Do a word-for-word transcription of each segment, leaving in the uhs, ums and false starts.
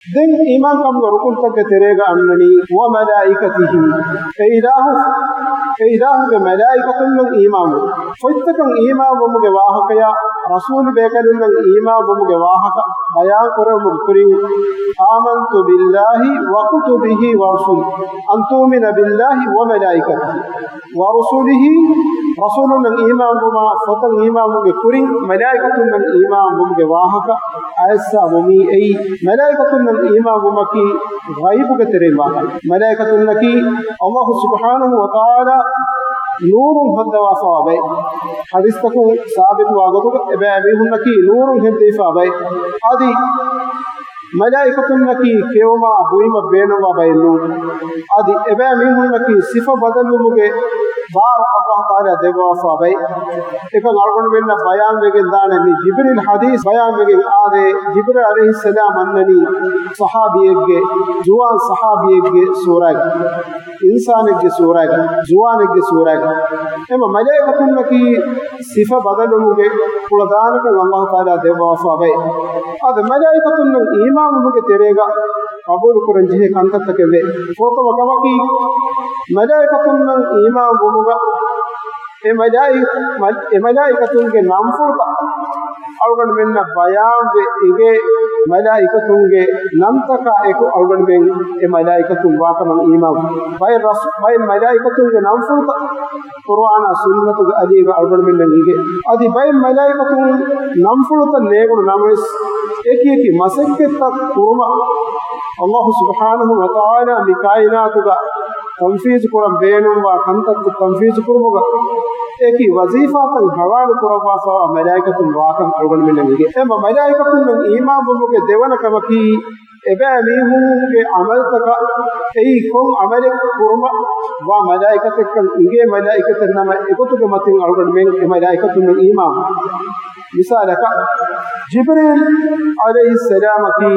ދެން އީމާންކަމުގެ ރުކުންތަކުގެ ތެރޭގަ އަންނަނީ، ވަމަލާއިކަތިހި، އެ އިލާހު، އެ އިލާހުގެ މަލާއިކަތުންނަށް އީމާންވުން. ފޮތްތަކަށް އީމާންވުމުގެ ވާހަކަޔާ، ރަސޫލު ބޭކަލުންނަށް އީމާންވުމުގެ ވާހަކަ ބަޔާން ކުރެވުމުގެ ކުރިން، آمنت بالله وكتبه ورسله، أن تؤمن بالله وملائكته ورسله، ރަސޫލުންނަށް އީމާންވުމާ، ފޮތަށް އީމާންވުމުގެ ކުރިން، މަލާއިކަތުންނަށް އީމާންވުމުގެ ވާހަކަ އައިސްސާ ވުމީ އެއީ، މަލާއިކަތުންނަށް އީމާންވުމަކީ ޣައިބުގެ ތެރެއިން ވާކަން. މަލާއިކަތުންނަކީ ﷲ ސުބްޙާނަހު ވަތަޢާލާ ނޫރުން ހައްދަވާފަވާ ބައެއް. ޙަދީޘްތަކުން ސާބިތުވާ ގޮތުގަ އެބައިމީހުންނަކީ ނޫރުން ހެއްދެވިފާ ބައެއް. އަދި މަލާއިކަތުންނަކީ ކެއުމާ ބުއިމަށް ބޭނުންވާ ބައެއް ނޫން. އަދި އެބައިމީހުންނަކީ ސިފަ ބަދަލުވުމުގެ ބާރު ﷲ ތަޢާލާ ދެއްވާފާ ބައެއް. އެކަން އަޅުގަނޑުމެންނަށް ބަޔާންވެގެން ދާނެ މި ޖިބްރީލް ޙަދީޘް ބަޔާންވެގެން އާދޭ، ޖިބްރީލް ޢަލައިހިއްސަލާމް އަންނަނީ ޞަޙާބީއެއްގެ، ޒުވާން ޞަޙާބީއެއްގެ ސޫރައިގަ، އިންސާނެއްގެ ސޫރައިގަ، ޒުވާނެއްގެ ސޫރައިގަ. އެމަ މަލާއިކަތުންނަކީ ސިފަ ބަދަލުވުމުގެ ކުޅަދާނަކަން ﷲ ތަޢާލާ ދެއްވާފާ ބައެއް. އަދި މަލާއިކަތުންނަށް އީމާންވުމުގެ ތެރޭގަ ޤަބޫލުކުރަން ޖެހޭ ކަންތައްތަކެވެ. ފުރަތަމަ ކަމަކީ، މަލާއިކަތުންނަށް އީމާންވުމުގަ އެ މަލާއި-، މަ-، އެ މަލާއިކަތުންގެ ނަންފުޅުތައް އަޅުގަނޑުމެންނަށް ބަޔާންވެ އިނގޭ، މަލާއިކަތުންގެ ނަންތަކާ އެކު އަޅުގަނޑުމެން އެ މަލާއިކަތުން ވާކަމަށް އީމާން. ބައެއް ރަސް-، ބައެއް މަލާއިކަތުންގެ ނަންފުޅުތައް ޤުރުއާނާ ސުންނަތުގެ އަލީގަ އަޅުގަނޑުމެންނަށް އިނގޭ. އަދި ބައެއް މަލާއިކަތުން ނަންފުޅުތައް ނޭނގުނު ނަމަވެސް، އެކި އެކި މަސައްކަތްތައް ކުރުމަށް ﷲ ސުބްޙާނަހު ވަތަޢާލާ މި ކާއިނާތުގަ ތަންފީޒު ކުރަން ބޭނުންވާ ކަންތައްތައް ތަންފީޒު ކުރުމުގަ އެކި ވަޒީފާތައް ހަވާލު ކުރައްވާފައިވާ މަލާއިކަތުން ވާކަން އަޅުގަނޑުމެންނަށް އިނގޭ. އެމަ މަލާއިކަތުންނަށް އީމާންވުމުގެ ދެވަނަ ކަމަކީ، އެބައިމީހުންގެ ޢަމަލުތަކަށް އެއީ ކޮން ޢަމަލެއް ކުރުމަށް ވާ މަލާއިކަތެއްކަން އިނގޭ މަލާއިކަތެއް ނަމަ، އެގޮތުގެ މަތިން އަޅުގަނޑުމެން އެ މަލާއިކަތުންނަށް އީމާން. މިސާލަކަށް، ޖިބްރީލް ޢަލައިހިއްސަލާމަކީ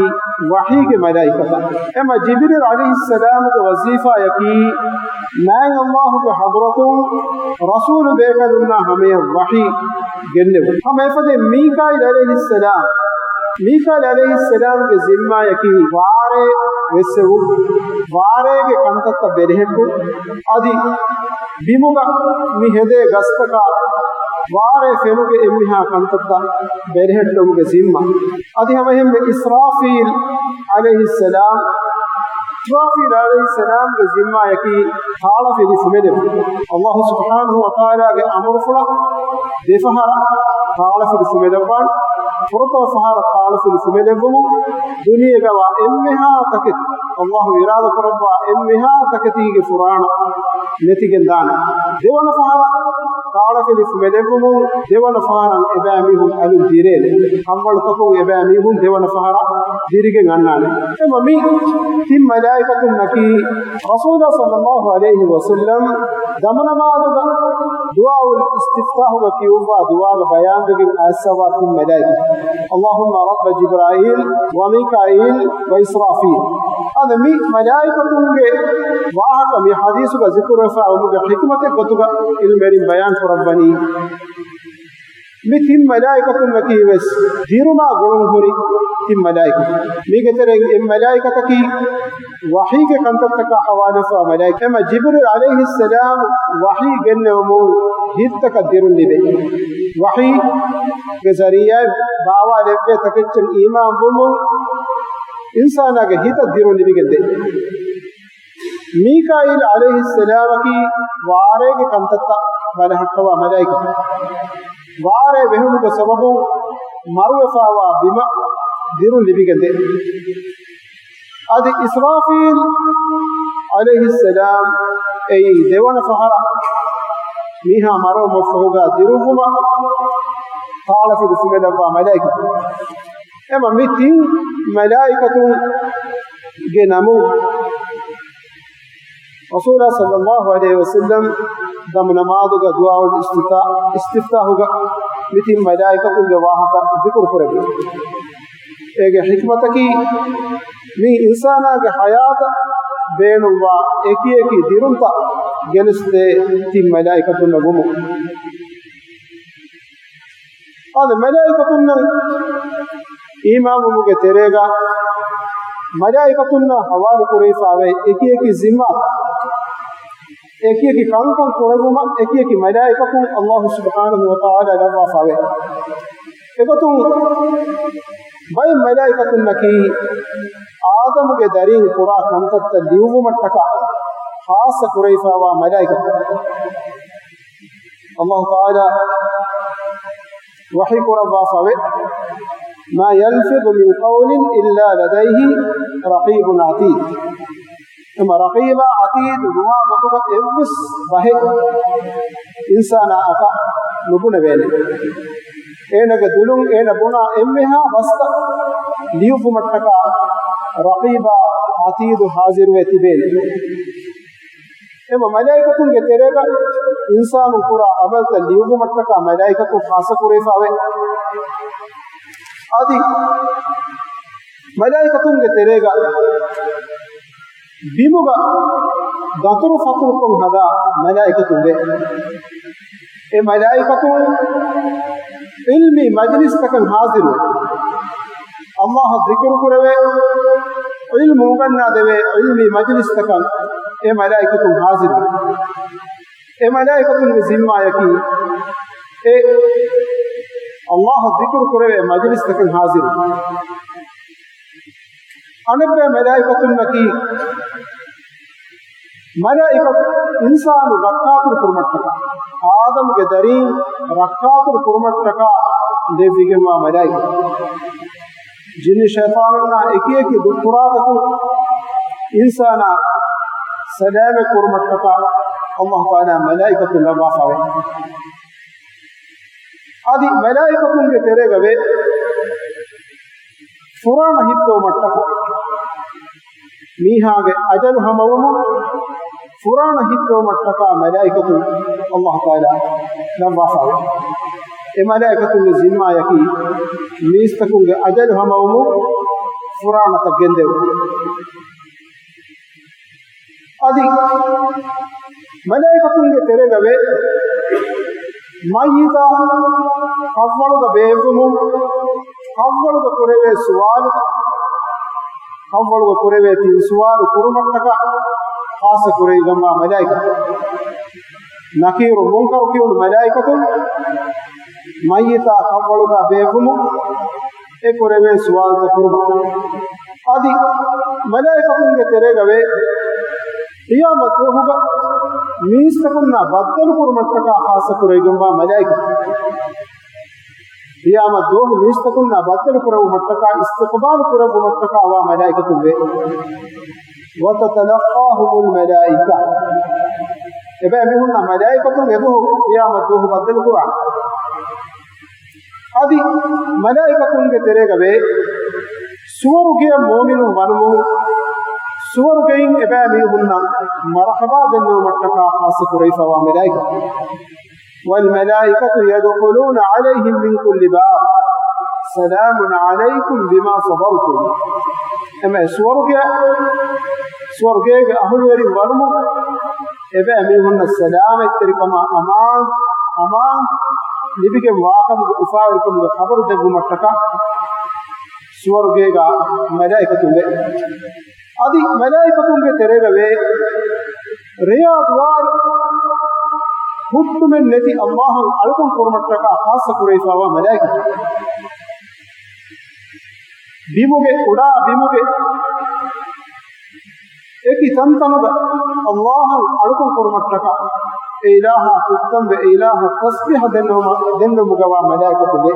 ވަޙީގެ މަލާއިކަތެއް. އެމަ ޖިބްރީލް ޢަލައިހިއްސަލާމުގެ ވަޒީފާޔަކީ، މާތް ﷲ ގެ ޙަޟްރަތުން ރަސޫލު ބޭކަލުންނާ ހަމަޔަށް ވަޙީ ގެންނެވުން. ހަމަ އެފަދައިން މީކާއީލް ޢަލައިހިއްސަލާމް، މީކާއީލް ޢަލައިހިއްސަލާމްގެ ޒިންމާޔަކީ ވާރޭ ވެއްސެވުން، ވާރޭގެ ކަންތައްތައް ބެލެހެއްޓުން، އަދި ބިމުގަ މި ހެދޭ ގަސްތަކާ ވާރޭ ފެނުގެ އެންމެހާ ކަންތައްތައް ބެލެހެއްޓުމުގެ ޒިންމާ. އަދި ހަމައެހެންމެ އިސްރާފީލް ޢަލައިހިއްސަލާމް، އިސްރާފީލް ޢަލައިހިއްސަލާމްގެ ޒިންމާޔަކީ ތާޅަފިލި ފުމެލެއްވުން. ﷲ ސުބްޙާނަހު ވަތަޢާލާގެ އަމުރުފުޅަށް ދެފަހަރަށް ތާޅަފިލި ފުމެލައްވާން. ފުރަތަމަ ފަހަރަށް ތާޅަފިލި ފުމެލެއްވުމުން، ދުނިޔޭގަވާ އެންމެހާ ތަކެތި، ﷲ އިރާދަކުރައްވާ އެންމެހާ ތަކެތީގެ ފުރާނަ ނެތިގެން ދާނެ. ދެވަނަ ފަހަރަށް ތާޅަފިލި ފުމެލެއްވުމުން، ދެވަނަ ފަހަރަށް އެބައިމީހުން އަލުން ދިރޭނެ. ކަންވަޅުތަކުން އެބައިމީހުން ދެވަނަ ފަހަރަށް ދިރިގެން އަންނާނެ. އެމަ މި ތިން މަލާއިކަތުންނަކީ ރަސޫލާ ޞައްލައްލާހު ޢަލައިހި ވަސައްލަމް ދަމުނަމާދުގަ ދުޢާއުލް އިސްތިފްތާޙުގަ ކިޔުއްވާ ދުޢާގަ ބަޔާންވެގެން އައިސްފަވާ ތިން މަލާއިކަތު، اللهم رب جبرائيل وميكائيل وإسرافيل. އަދި މި މަލާއިކަތުންގެ ވާހަކަ މި ޙަދީޘުގަ ޒިކުރުވެފައިވުމުގެ ޙިކުމަތެއް ގޮތުގަ ޢިލްމުވެރިން ބަޔާން ކުރައްވަނީ، މި ތިން މަލާއިކަތުންނަކީ ވެސް ދިރުމާ ގުޅުން ހުރި ތިން މަލާއިކަތު. މީގެ ތެރެއިން އެއް މަލާއިކަތަކީ ވަޙީގެ ކަންތައްތަކާ ޙަވާލުވެފައިވާ މަލާއިކަ. އެމަ ޖިބްރީލް ޢަލައިހިއްސަލާމް ވަޙީ ގެންނެވުމުން ހިތްތަކަށް ދިރުން ލިބޭ. ވަޙީގެ ޒަރީޢާއިން ބާވާލެއްވޭ ތަކެއްޗަށް އީމާންވުމުން އިންސާނާގެ ހިތަށް ދިރުން ލިބިގެންދޭ. މީކާއީލް ޢަލައިހިއްސަލާމަކީ ވާރޭގެ ކަންތައްތައް ބަލަހައްޓަވާ މަލާއިކަތެއް. ވާރޭ ވެހުމުގެ ސަބަބުން މަރުވެފައިވާ ބިމަށް ދިރުން ލިބިގެންދޭ. އަދި އިސްރާފީލް ޢަލައިހިއްސަލާމް އެއީ ދެވަނަ ފަހަރަށް މީހާ މަރުވުމަށްފަހުގަ ދިރުއްވުމަށް ތާޅަފިލި ފުމެލައްވާ މަލާއިކަތެއް. އެމަ މި ތިން މަލާއިކަތުންގެ ނަމުން ރަސޫލާ ޞައްލައްލާހު ޢަލައިހި ވަސައްލަމް ދަމު ނަމާދުގަ ދުޢާއުލް އިސްތިފްތާ-، އިސްތިފްތާޙުގަ މި ތިން މަލާއިކަތުންގެ ވާހަކަ ޛިކުރު ކުރެއްވި. އޭގެ ޙިކްމަތަކީ، މި އިންސާނާގެ ޙަޔާތަށް ބޭނުންވާ އެކި އެކި ދިރުންތައް ގެނެސްދޭ ތިން މަލާއިކަތުންނަށް ވުމުން. އާދެ، މަލާއިކަތުންނަށް އީމާންވުމުގެ ތެރޭގަ މަލާއިކަތުންނާ ހަވާލު ކުރެވިފާވޭ އެކިއެކި ޒިންމާ، އެކިއެކި ކަންކަން ކުރެއްވުމަށް އެކިއެކި މަލާއިކަތުން އައްލާހު ސުބްޙާނަހު ވަތަޢާލާ ލައްވާފާވޭ. އެގޮތުން ބައެއް މަލާއިކަތުންނަކީ އާދަމުގެ ދަރީން ކުރާ ކަންތައްތައް ލިޔުއްވުމަށްޓަކާ ޚާއްޞަ ކުރެވިފާވާ މަލާއިކަތުން. އައްލާހު ތަޢާލާ ވަޙީ ކުރައްވާފަވޭ، "ما يلفظ من قول إلا لديه رقيب عتيد." އެމަ ރަޤީބާ ޢަތީދު ނުވާ ގޮތުގަ އެއްވެސް ބަހެއް އިންސާނާއަކަށް ނުބުނެވޭނެ. އޭނަގެ ދުލުން އޭނަ ބުނާ އެންމެހާ ބަސްތައް ލިޔުއްވުމަށްޓަކާ ރަޤީބާ ޢަތީދު ޙާޟިރުވެ ތިބޭނެ. އެމަ މަލާއިކަތުންގެ ތެރޭގަ އިންސާނުން ކުރާ ޢަމަލުތައް ލިޔުއްވުމަށްޓަކާ މަލާއިކަތުން ޚާއްޞަ ކުރެވިފަވޭ. އަދި މަލާއިކަތުންގެ ތެރޭގަ ބިމުގަ ދަތުރު ފަތުރުކޮށް ހަދާ މަލާއިކަތުން ވޭ. އެ މަލާއިކަތުން ޢިލްމީ މަޖިލިސްތަކަށް ޙާޟިރުވެ، އައްލާހަށް ޛިކުރު ކުރެވޭ، ޢިލްމު އުނގަންނާދެވޭ ޢިލްމީ މަޖިލިސްތަކަށް އެ މަލާއިކަތުން ޙާޟިރުވެ. އެ މަލާއިކަތުންގެ ޒިންމާއަކީ އެ އައްލާހަށް ޛިކުރު ކުރެވޭ މަޖިލިސްތަކަށް ޙާޟިރު. އަނެއްބައި މަލާއިކަތުންނަކީ، މަލާއިކަތު އިންސާނު ރައްކާތެރި ކުރުމަށްޓަކާ، އާދަމުގެ ދަރީން ރައްކާތެރި ކުރުމަށްޓަކާ ލެއްވިގެންވާ މަލާއިކަތު. ޖިންނި ޝައިޠާނުންނާ އެކިއެކި ދުއްކުރާތަކުން އިންސާނާ ސަލާމަތް ކުރުމަށްޓަކާ އައްލާހު ތަޢާލާ މަލާއިކަތުން ލައްވާފަވޭ. އަދި މަލާއިކަތުންގެ ތެރޭގަ ވޭ ފުރާނަ ހިއްޕެވުމަށްޓަކާ، މީހާގެ އަޖަލު ހަމަވުމުން ފުރާނަ ހިއްޕެވުމަށްޓަކާ މަލާއިކަތުން އައްލާހު ތަޢާލާ ލައްވާފަވޭ. އެ މަލާއިކަތުންގެ ޒިންމާއަކީ މީސްތަކުންގެ އަޖަލު ހަމަވުމުން ފުރާނަތައް ގެންދެވުން. އަދި މަލާއިކަތުންގެ ތެރޭގަ ވޭ މައްޔިތާ ކަށްވަޅުގަ ބޭއްވުމުން، ކަށްވަޅުގަ ކުރެވޭ ސުވާލު، ކަށްވަޅުގަ ކުރެވޭ ތިން ސުވާލު ކުރުމަށްޓަކާ ޚާއްޞަ ކުރެވިގެންވާ މަލާއިކަތުން. ނަކީރު މުންކަރު ކިޔުނު މަލާއިކަތުން މައްޔިތާ ކަށްވަޅުގަ ބޭއްވުމުން، އެ ކުރެވޭ ސުވާލުތައް ކުރުމަށް. އަދި މަލާއިކަތުންގެ ތެރޭގަ ވޭ ޤިޔާމަތް ދުވަހުގަ މީސްތަކުންނާ ބައްދަލު ކުރުމަށްޓަކާ ޚާއްޞަ ކުރެވިގެންވާ މަލާއިކަތުން. ޤިޔާމަތް ދުވަހު މީސްތަކުންނާ ބައްދަލު ކުރެއްވުމަށްޓަކާ، އިސްތިޤުބާލު ކުރެއްވުމަށްޓަކާ ވާ މަލާއިކަތުން ވޭ. وتتلقاهم الملائكة. އެބައިމީހުންނާ މަލާއިކަތުން އެދުވަހު ޤިޔާމަތް ދުވަހު ބައްދަލު ކުރާނެ. އަދި މަލާއިކަތުންގެ ތެރޭގަ ވޭ، ސުވަރުގެއަށް މުއުމިނުން ވަނުމުން، ސުވަރުގެއިން އެބައިމީހުންނަށް މަރުޙަބާ ދެންނެވުމަށްޓަކާ ޚާއްޞަ ކުރެވިފަވާ މަލާއިކަތު. والملائكة يدخلون عليهم من كل باب سلام عليكم بما صبرتم. އެމަ ސުވަރުގެ، ސުވަރުގޭގެ އަހުލުވެރިން ވަނުމުން، އެބައިމީހުންނަށް ސަލާމަތްތެރިކަމާ އަމާން، އަމާން ލިބިގެން ވާކަމުގެ އުފާވެރިކަމުގެ ޚަބަރު ދެއްވުމަށްޓަކާ ސުވަރުގޭގަ މަލާއިކަތުން ވޭ. އަދި މަލާއިކަތުންގެ ތެރޭގަ ވޭ ރެޔާ ދުވާލު ހުއްޓުމެއް ނެތި އައްލާހަށް އަޅުކަން ކުރުމަށްޓަކާ ޚާއްޞަ ކުރެވިފަވާ މަލާއިކަތުން. ބިމުގެ، އުޑާ ބިމުގެ އެކި ތަންތަނުގަ އައްލާހަށް އަޅުކަން ކުރުމަށްޓަކާ، އެ އިލާހާ ކުއްތަންވެ، އެ އިލާހަށް ތަސްބީޙަ ދެންނެވުމަށް، ދެންނެވުމުގަވާ މަލާއިކަތުން ވޭ.